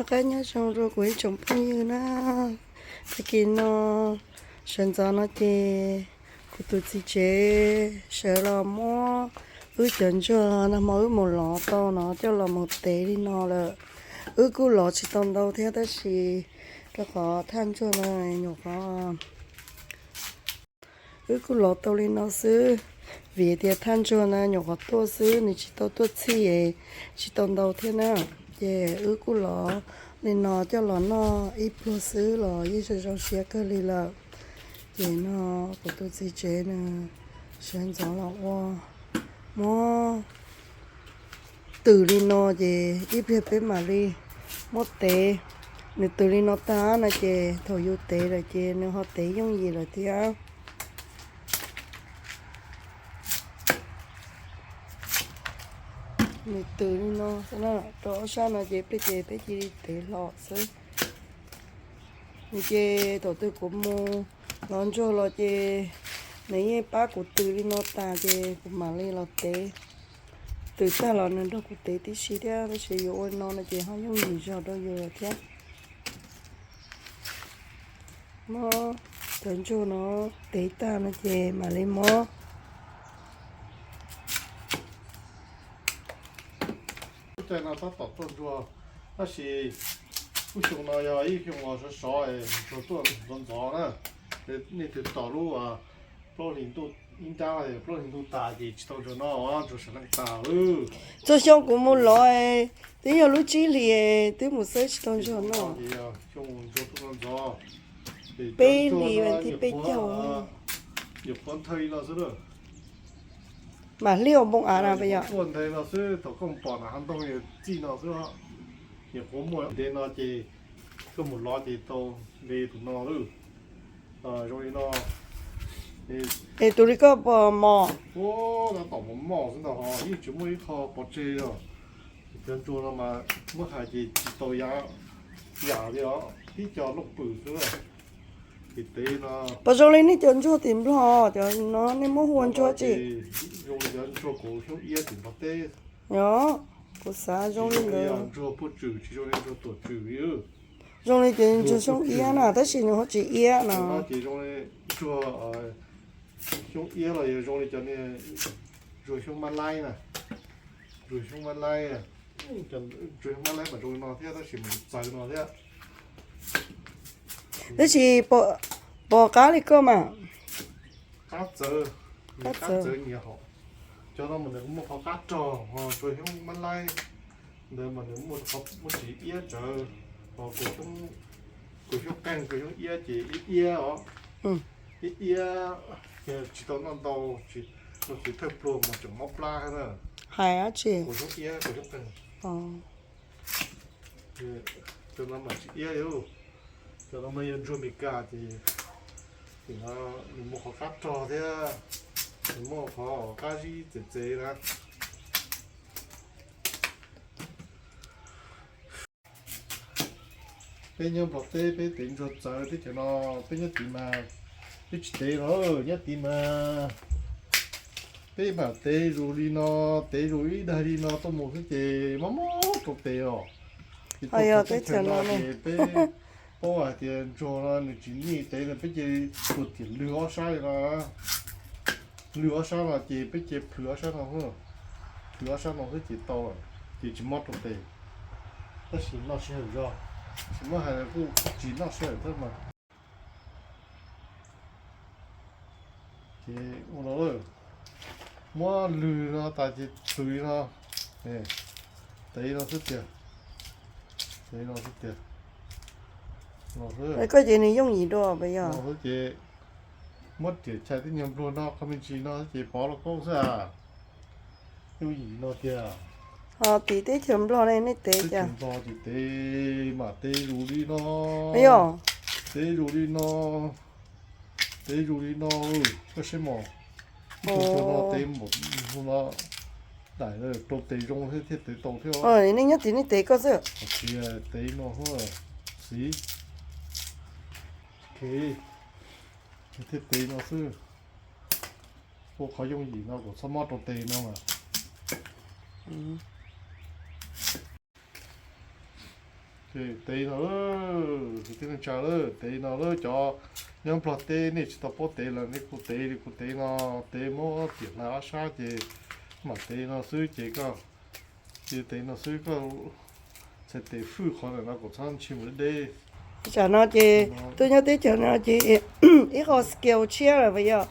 Qab nyob zoo rau kuv ib tsoom phooj ywg na. Tag kis no sawv ntxov no ces kuv tus txiv tsev sawv los muab wb cov ntsuag nag hmo wb mus lov tau no coj los mus tev li no lawm. Wb kuj lov tsis tau ntau thiab tab sis rau qhov thaj ntsuag no nyuam qhuav wb kuj lov tau li no xwb, vim tias thaj ntsuag na nyuam qhuav tuaj xwb, nws tsis tau tuaj txhij es tsis tau ntau thiab na. Ces wb kuj lov li no coj los noj ib pluag xwb los yeej zoo zoo siab kawg li lawm. Ces no kuv tus txiv tsev nws sawv ntxov los ua muab tws li no ces ib pliag peb mam li muab tev. Nws tws li no tag no ces thaum yus tev lawm ces nws ho tev yooj yim lawm thiab. Nws tws li no xwb na, rau ob sab no ces peb ces peb cia li tev hlo xwb. Nws ces thaum twg kuv mus lov ntsuag los ces nws yeej pab kuv tws li no tas ces kuv mam li los tev. Tws tag los nws nrog kuv tev tib si thiab, tab sis yuav ua no no ces ho yooj yim zog rau yus lawm thiab. Muab cov ntsuag no tev tag no ces mam li muab. Lub caij no tab tom tuaj ntsuag, tab sis lub xyoo no yog ib xyoo uas sov sov, ntsuag tuaj ntxov ntxov na. Nej twg tos lub plaub hlis ntuj, ib nrab plaub hlis ntuj tas ces tsis tau ntsuag noj, ntsuag sam leej tas. Txhua xyoo kuv mus lov twb yog lub tsib hlis twb mus xwb tsis tau ntsuag noj. Xyoo ntsuag tuaj ntxov, peb hlis vas thib peb caug. Nyuam qhuav nthaw li no xwb na. Mam hliv ua npoo av na puas yog? Tuaj ntev no xwb, thaum koj mus pom na hav ntoo txij no xwb. Nyuam qhuav muaj ntev no ces koj mus lov ces tau li tus no lawm. Zoo li no. Es tus li koj puas mos? Tab tom mos mos xwb ntag, yeej tsis muaj ib qho pov tseg li os. Cov ntsuag no mas muab hais ces tsis tau yam li os, tib co looj pwm xwb. Ces tev no puas zoo li nej cov ntsuag tim Nplog, cov no nej muab hu ua ntsuag tsi? Zoo li cov ntsuag kuv xyoob iab tim Nplog teb. Yog, kuv xav zoo li ntawd. Ntsuag puag tswm tsis zoo li ntsuag tuam tswm li. Zoo li cov ntsuag xyoob iab na tab sis nws ho tsis iab no. Ces zoo li ntsuag xyoob iab los yog zoo li cov niag ntsuag xyoob mab laib na. Ntsuag xyoob mab laib, ntsuag xyoob mab laib mas zoo li no thiab tab sis mas txawv no thiab. Tab sis pom qab li koj mas. Qab txawv, qab txawv nyias hom. Cov no mas nws muaj qhov qab rog, ho ntsuag xyoob mab laib ntawd mas nws muaj qhov muaj tsis iab tsawv. Ho kuv xyoob qeeg kuv xyoob iab ces iab iab os. Iab iab, tsis tau noj ntau, tsis, no ces thawj pluag mas tseem mob plab na. Hais dab tsi? Kuv xyoob iab kuv xyoob qeeg. Cov no mas tsis iab li. Cov no mas yog ntsuag Amelikas ces, ces nws muaj qhov qab rog thiab, nws muaj qhov qab zib txev txev na. Peb nyob Nplog teb peb tev ntsuag txawv teb chaws no, peb nyob tid mas peb tsis tev no, nyob tid mas peb mam tev zus li no, tev zus ib daig li no tuaj mus xwb ces mob mob rau tes os. Ces tuaj teb chaws no ces peb paub hais tias ntsuag no nws tsis nij tev no peb cia li tuaj tiam lwg ob sab li no. Lwg ob sab no ces peb cia plhws ob sab no, plhws ob sab no xwb ces tau lawm, ces tsis mob rau tes. Tab sis noj sij hawm zog, tsis muab hais kuj tsis noj sij hawm thiab mas. Ces ua no, muab lwg no tas ces plhws li no, tev no xwb tiag, tev no xwb tiag. Koj ces nws yooj yim dua puas yog? Ces muab riam chais tib nyuag npluag no qhov me ntsis no ces pov los koob xwb as. Yooj yim no tiag. Ho tim teb chaws Nplog ne nej tev cas? Nplog ces tev mas tev zus li no. Yog. Tev zus li no. Tev zus li no, koj saib mos. Ib tug no tev npaum no, daim rau tes zoo thiab thiaj tev tau thiab. Nej nyob tim nej tev koj xwb. Tsis, tev no xwb. Xis. Thiaj tev no xwb. Ua qhov yooj yim no kom txhob mob rau tes no mas. Tev no, kwv tij neej tsa, tev no lawm cov nyob Nplog teb nej tsis tau paub tev los nej kuj tev li kuv tev no, tev muab tiam hla ob sab ces mam tev no xwb ces koj, ces tev no xwb koj txhais tes fwj qhov ntawm no kom txhob ntshis mus deb deb. Tam no ces tuaj nyob teb chaws no ces ib qho skill tshiab lawm puas yog?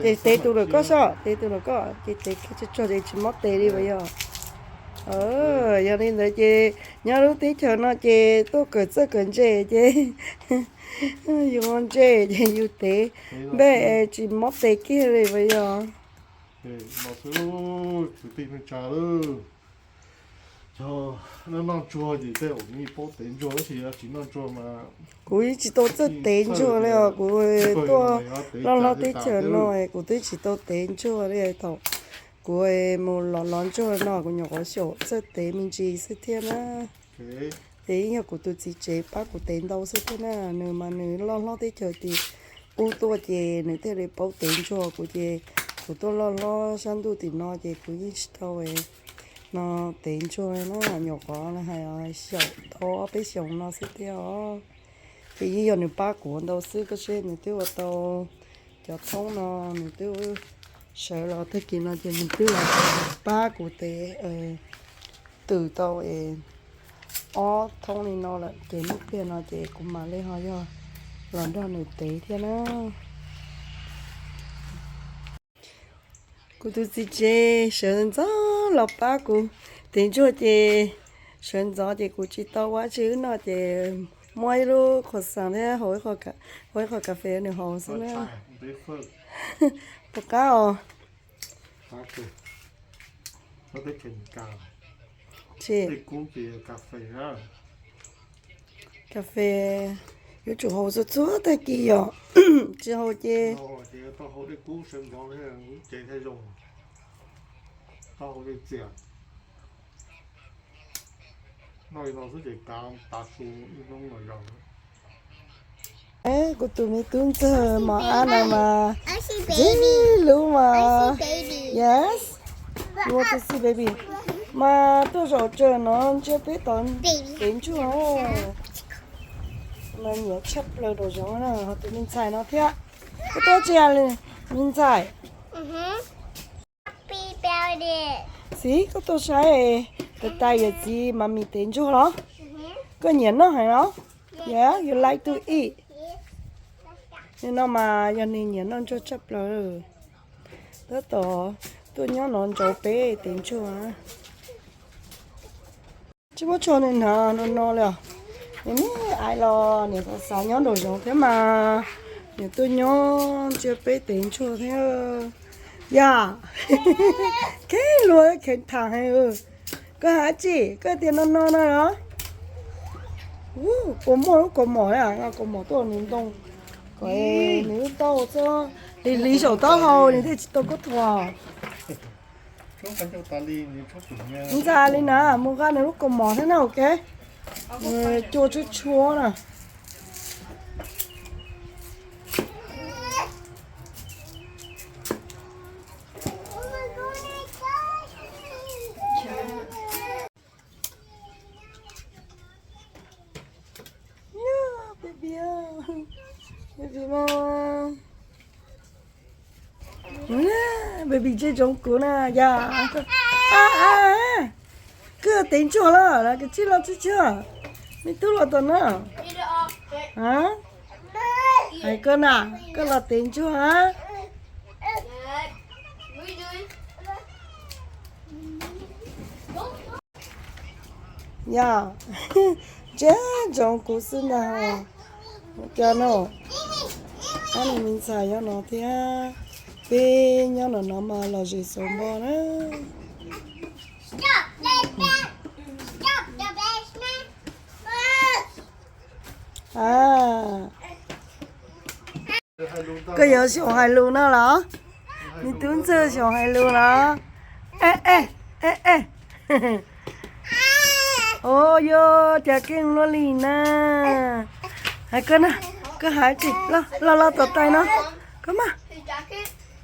Ces tev tus lawm koj soj, tev tus lawm koj ces tev tsuag tsuag ces tsis mob tes li puas yog? Yog li ntawd ces nyob lub teb chaws no ces tuaj kawm txawj kawm ntse ces yus ntse ces yus tev npej tsis mob tes kiag li puas yog? Kwv tij neej tsa, cov noj ntsuag ces tej zaum nws paub tev ntsuag tab sis tsis noj ntsuag mas. Kuv yeej tsis tau txawj tev ntsuag li os, kuv tuaj loj loj teb chaws no kuv twb tsis tau tev ntsuag li. Thaum kuv mus lov lov ntsuag no kuv nyuam qhuav xyaum txawj tev me ntsis xwb thiab na. Ces yeej yog kuv tus txiv tsev pab kuv tev ntau xwb thiab na, nws mas nws loj hlob teb chaws tim ub tuaj ces nws thiaj li paub tev ntsuag, kuv ces kuv tuaj loj hlob sab ntuj tim no ces kuv yeej tsis tau no tev ntsuag na, nyuam qhuav hais xyaum tau ob peb xyoos no xwb thiab os. Ces yeej yog nws pab kuv ua ntau xwb, koj saib nws twb ua tau cov thoob no, nws twb sawv los tag kis no ces nws twb los pab kuv tev twm tau ob thoob li no lawm ces hnub pliag no ces kuv mam li ho yog los nrog nws tev thiab na. Kuv tus txiv tsev sawv ntxov los pab kuv tev ntsuag ces sawv ntxov ces kuv tsis tau ua dab tsi wb noj ces muab ib lub khuas xas thiab hau ib qho kas fes nws haus xwb na. Puas qab os? Kas fes yuav tsum haus txhua txhua tag kis yom, tsis haus ces Kuv tus me tub ntxawg mos ab no mas ntxim hlub mas. Yes, you want to see baby? Mas tuaj zaum tsawg no ntsia peb tau tev ntsuag mas nyiam tshaj plaws nraum zoov na, ho tus me ntxhais no thiab. Koj tuaj tsis me ntxhais? Xib, koj tuaj saib tais tais yawm txiv mas mis tev ntsuag los? Koj nyiam noj heev los? Yeah, you like to eat. Nim no mas yog nws nyiam noj ntsuag tshaj plaws. Tab tom tuaj nyob no ntsauv peb tev ntsuag. Tsis muab tsho nws hnav no no li os. Nws niaj ais los niam xav xav nyob nraum zoov thiab mas nws tuaj nyob ntsia peb tev ntsuag thiab. Yog, kheev luag kheev tham heev. Koj hais tsis, koj tias no no no los? Puas muaj lub kaus mom na, kaus mom tuaj nws ntoo kom nws lub taub hau txhob hliv hliv saum taub hau nws thiaj tsis tau koj thuam. Ntxhais li na, mus nqa nws lub kaus mom thiab na, ok. Cua tshuab tshuab na. Baby, baby mas, baby ntsej ntsoov kuv na yog. Koj tev ntsuag los los koj tsis los tsis tsuag, me tub los tom no. Hais koj na, koj los tev ntsuag a. Yog, ntsej ntsoov kuv xwb ntag. Cov no, ob niag me ntxhais nyob no thiab, peb nyob no no mas los zem xaus npo na. Koj yuav xyaum hais lus no los? Nws tub ntxawg xyaum hais lus los? E e e e. O, yog cas keej luaj li na. Hais koj na, koj hais tsis los los los tom tais no. Koj mas,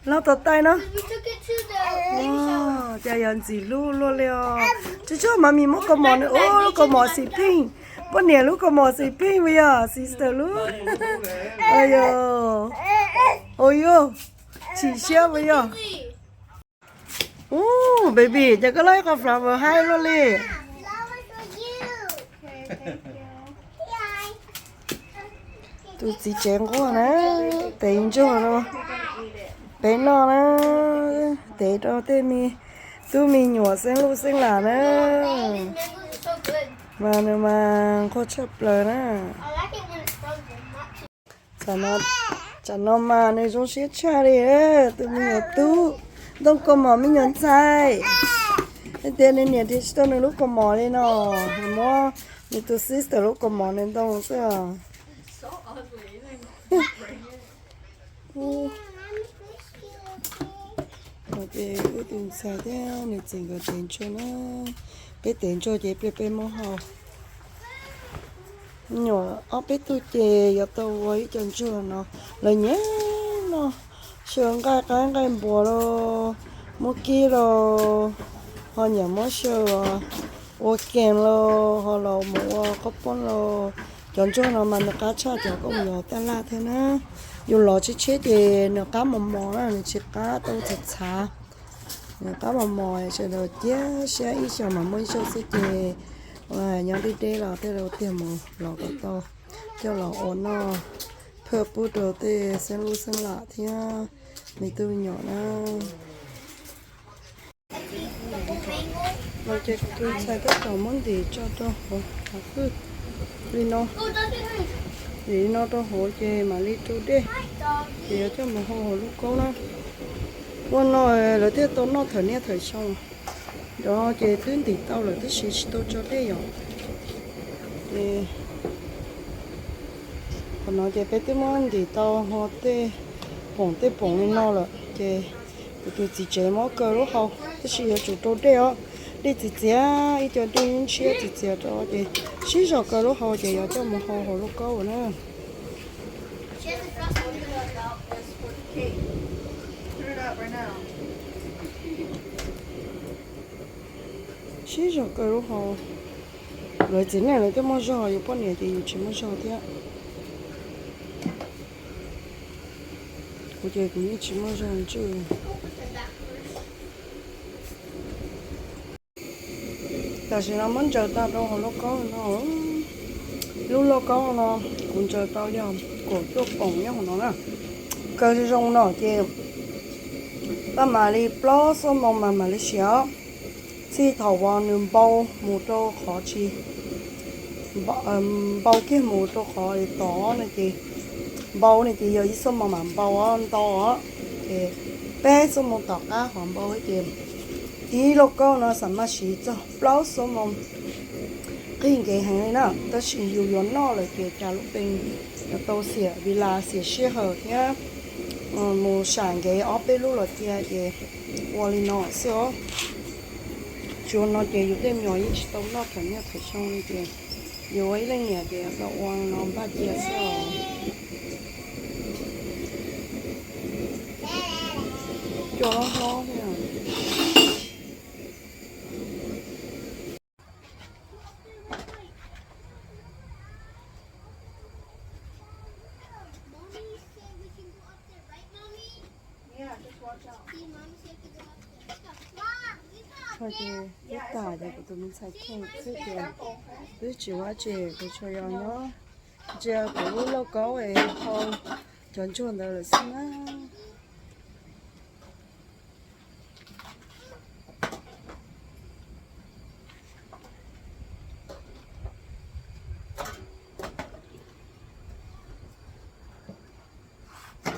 Lov tau taij no. Cas yog ntxim hlub luaj li os. Tsis tsob mas mis muab kaus mom nws ua lub kaus mom xim pheej. Poj niam lub kaus mom xim pheej puas yog sister lub? Ayo, ua yog chim siab puas yog? Ub, baby, cas koj lov ib qho flower high luaj li. Tus txiv tsev nquag na, tev ntsuag rau peb noj na, tev rau tej me tub me nyuam xeeb luj xeeb lam na, mas nws mas nquag tshaj plaws na. Tsam no mas nws zoo siab tshaj li, tus me nyuam tub ntoo kaus mom me nyuam ntxhais. Hais tias nws niam nrhiav tsis tau nws lub kaus mom li no, nws muab nws tus sister lub kaus mom nws ntoo xwb os. Ces wb tus ntxhais thiab nws txiv nkawd tev ntsuag na, peb tev ntsuag ces pliag peb muab hau. Me nyuam ob peb tug ces yuav tau ua ib co ntsuag no, lawv nyiam noj xyaw nqaij qaib nqaij npua los, muab kib los, ho nyiam muab xyaw ua kees los, ho los mus ua qhob poob los. Cov ntsuag no mas nws qab tshaj cov koj mus yos taj laj thiab na. Yus lov tsheb tsheb ces nws qab mos mos na, nws tsis qab tau txhav txhav. Nws qab mos mos sawv daws cia siab ib xyoos mas muaj ib zaug xwb ces nyob deb deb los thiaj li tiag mus los kom tau coj los ua noj, phaj pub rau tej xeeb lub xeeb lam thiab me tub me nyuam na. No ces kuv tus ntxhais tab tom muab ntim tso rau hauv qhov kwj li no, ntim li no rau hauv ces mam li rau dej, ces yuav coj mus hau hauv lub kaub na. Ua no lawv thiaj tau noj thawm niaj thawm xyoo. Cov ces twb ntim tau lawm tab sis tsis tau tso dej yom. Ces qhov no ces peb twb muab ntim tau ho tej poom tej poom li no lawm ces kuv tus txiv tsev muab kaw lub hau, tab sis yuav tsum rau dej os. Dej txias txias, ib co dej ntshiab txias txias rau ces sib zog kaw lub hau ces yuav coj mus hau hauv lub kaub na. Sib zog kaw lub hau. Lawv txiv neej lawv twb muaj zog, yus poj niam ces yus tsis muaj zog thiab. Kuv ces kuv yeej tsis muaj zog ntswj. Tam sim no muab ntsaws tag rau hauv lauj kaub no. Lub lauj kaub no kuv ntsaws tau yog kaum cuaj poom nyob hauv no na. Kaw zoo no ces pab mam li plaub xuab moos mas mam li siav. Txij thaum uas nws npau mus rau qhov tsis, npau kiag mus rau qhov tod no ces npau no ces yog ib xuab moos mam npau ntau os. Ces peb xuab moos tom qab qhov npau ces ib lauj kaub no xam maj siv txog plaub xuab moos. Qig nkev heev li na, tab sis yus yuav noj lawm ces cas lub pes yuav tau xiam vis las xiam sij hawm thiab mus sam nkev ob peb lub los cia ces ua li no xwb os. Tsuas no ces yus tej me nyuam yeej tsis tau noj thawm niaj thawm xyoo li ces yus ua ib leej niam ces tau ua no npaj cia xwb os. Cua hlob hlob thiab. Txog ces twb tas ces kuv tus me ntxhais kheej xwb ces twb tsis ua dab tsi, kuv tsuas yog nyob ntsia kuv lub lauj kaub es hau cov ntsuag ntawd lawm xwb na.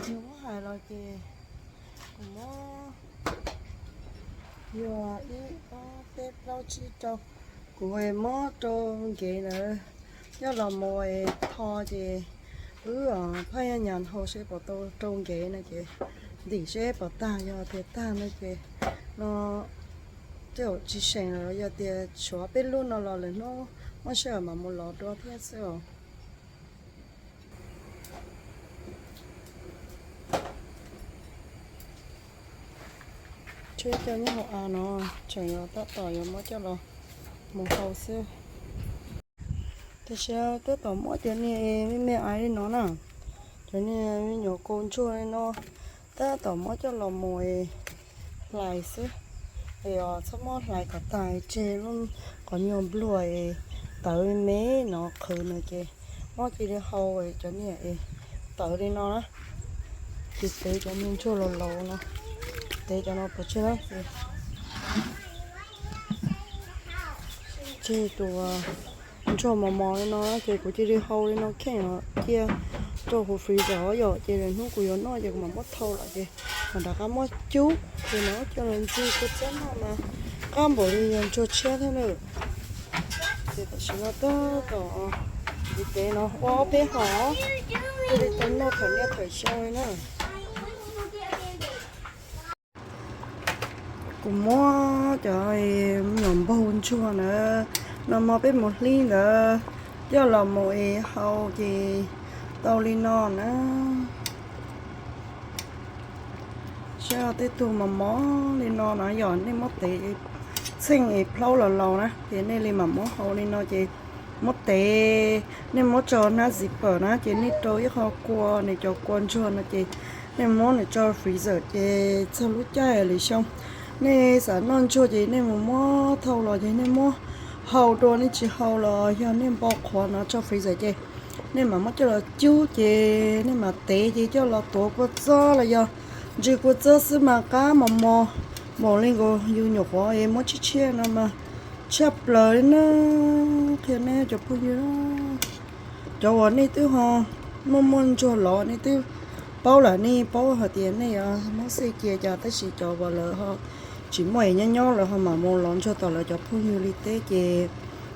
Yus muab hais los ces kuv muab yog ib ob peb plaub tsib rau, kuv muab rau nkev ntawd coj los mus tho ces wb phaj yaj nyas hau seb puas tau rau nkev no ces ntim seb puas tag, yog tias tag no ces no tej zaum tsis seem lawm, yog tias tshuav peb lub no los lwm hnub muaj sij hawm mam mus lov dua thiab xwb os. Tshuav ib co nyob hauv av no, tseem yuav tab tom yuav muab coj los mus hau xwb. Tiam sis tab tom muab cov niag me me ais li no na, cov niag me nyuam kaus ntsuag li no, tab tom muab coj los mus hlais xwb. Es txhob muab hlais kom tag tseg lub qhov nyuag npluag es tawv me me no qhwv no ces muab cia li hau cov niag es tawv li no na. Ces tev cov niag ntsuag laus laus no, tev cov no pov tseg na. Ces tus ntsuag mos mos li no ces kuv cia li hau li no kheej os, cia rau hauv freezer yom, ces lwm hnub kuv yuav noj ces kuv mam muab thau lawm ces mam rov qab muab cub ces no coj los ntxig kua txob noj mas qab npaum li yog ntsuag tshiab thiab lawm. Ces tam sim no tab tom tiv tev no ua ob peb hom, cia li tau noj thaum niaj thaum xyoo li na. Kuv muab cov me nyuam npaug ntsuag na, nag hmo peb mus hlib ntawd coj los mus es hau ces tau li no na. Saib tej tug mos mos li no na yom, nej muab tev txheej es plaub los laus na ces nej li mam muab hau li no ces muab tev, nej muab tso hnab zipper na ces nej rau ib qho kua, nws cov kua ntsuag no ces nej muab nws tso freezer ces txog lub caij lwm xyoo nej xav noj ntsuag ces nej mus muab thau los ces nej muab hau dua, nej tsis hau los yog nej npau qhuav no tso freezer ces nej mam muab coj los cub ces nej mam tev ces coj los tuav kua txob los yog ntsw kua txob xwb mas qab mos mos npaum li nkaus yus nyuam qhuav es muab tshiab tshiab no mas tshaj plaws li na. Qhia nej cov phooj ywg, cov uas nej twb ho muaj muaj ntsuag los nej twb paub lawm, nej paub hais tias nej yuav muab xij cia cas, tab sis cov uas lawv ho tsis muaj es nyob nyob lawv ho mam mus los ntsuag tom lawv cov phooj ywg li teb ces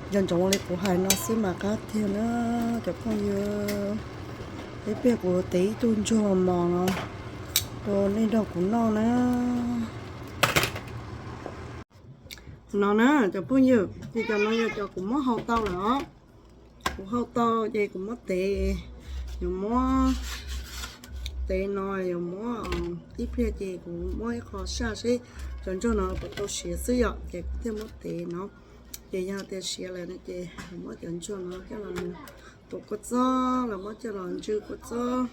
nco ntsoov li kuv hais no xwb mas qab tiag na cov phooj ywg. Ib pliag kuv tev ib tug ntsuag mos no rau nej nrog kuv noj na. No na cov phooj ywg, ces cov no yog cov kuv muab hau tau lawm os. Kuv hau tau ces kuv muab tev, yuav muab tev no yuav muab ib pliag ces kuv muab ib qho saj seb cov ntsuag no puas tau siav xwb yom, ces kuv thiaj muab tev no. Ces yog tias siav lawm no ces muab cov ntsuag no coj los mus tuav kua txob los muab coj los ntsw kua txob.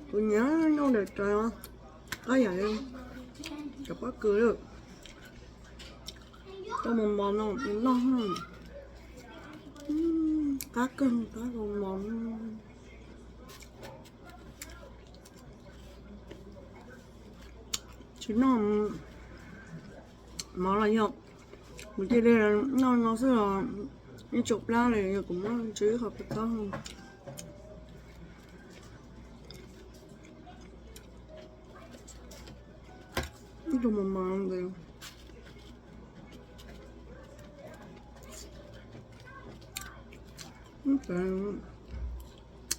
Kuv nyiam noj ntawm rawv, qab yam cov pob kws lawm. Tau mos mos no noj, qab kawg, qab mos mos. Tsis noj mov los yog kuv cia li noj no xwb los ib tsoom plab li, yog kuv muab ntsw qhov kua txob. Ib tug mos mos ntawd.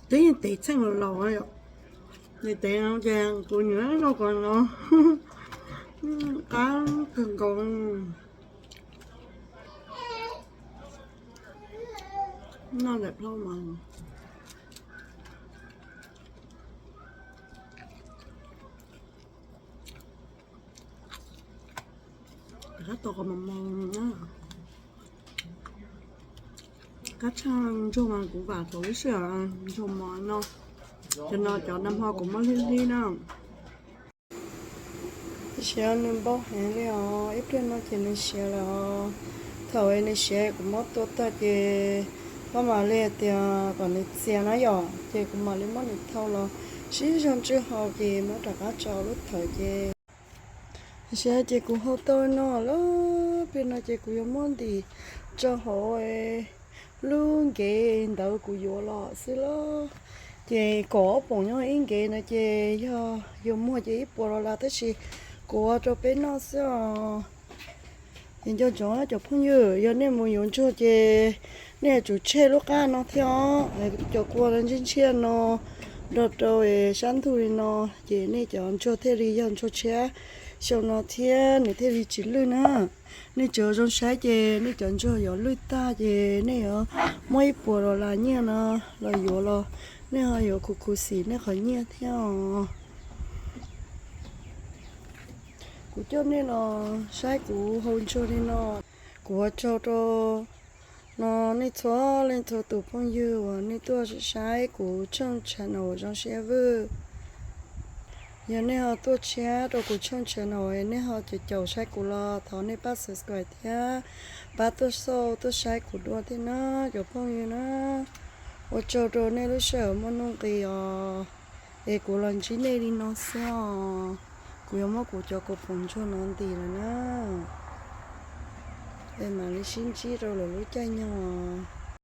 Twb yeej tev txheej los laus, yeej tev no ces kuv nyiam noj kom no, qab kawg nkaus. Noj ntawm plaub mas rov qab tau qhov mos mos na. Qab tshaj ntsuag mas kuv vam thaum ub sij hawm ntsuag mos no, cov no cov nag hmo kuv muab hlib hlib na. Tiam sis nws npau heev li os, ib pliag no ces nws siav lawm os. Thaum nws siav kuv muab tua tag ces pab mam li tias kom nws txias na yom, ces kuv mam li muab nws thau los sib zog ntswj hau ces muab rov qab tso lub thawv ces. Tiam sis ces kuv hau tau no lawm, ib pliag no ces kuv yuav muab ntim rau hauv lub nkev ntawd kuv yuav los xwb lauj. Ces kaum ob poom nyob ib nkev no ces yog yus muag ces ib puas dollar, tab sis kuv ua rau peb noj xwb os. Ces nco ntsoov cov phooj ywg, yog nej mus yuav ntsuag ces nej yuav tsum tshem lub qab no thiab os. Cov kua ntshiab ntshiab no nrog rau sab ntug li no, ces nej cov ntsuag thiaj li yog ntsuag tshiab xyoo no thiab nws thiaj li tsis lwj na. Nej tsuas zoo saib ces nej cov ntsuag yuav lwj tag ces nej yuav muab ib puas dollar nyiaj no los yuav los nej ho yuav khuv khuv xim nej qhov nyiaj thiab os. Kuv coj nej los saib kuv hau ntsuag li no. Kuv ua tsaug rau no nej txhua leej txhua tus phooj ywg uas nej tuaj saib kuv tshooj channel Zoo Siab Vwj. Yog nej ho tuaj tshiab rau kuv tshooj channel es nej ho caum caum saib kuv los thov nej pab subscribe thiab pab tuaj xauj tuaj saib kuv dua thiab na cov phooj ywg na. Ua tsaug rau nej lub sij hawm muaj nuj nqis os. Es kuv los ntsib nej li no xwb os. Kuv yuav muab kuv cov kaus poom ntsuag no ntim lawm na. Es mam li sib ntsib rau lwm lub caij nyoog os.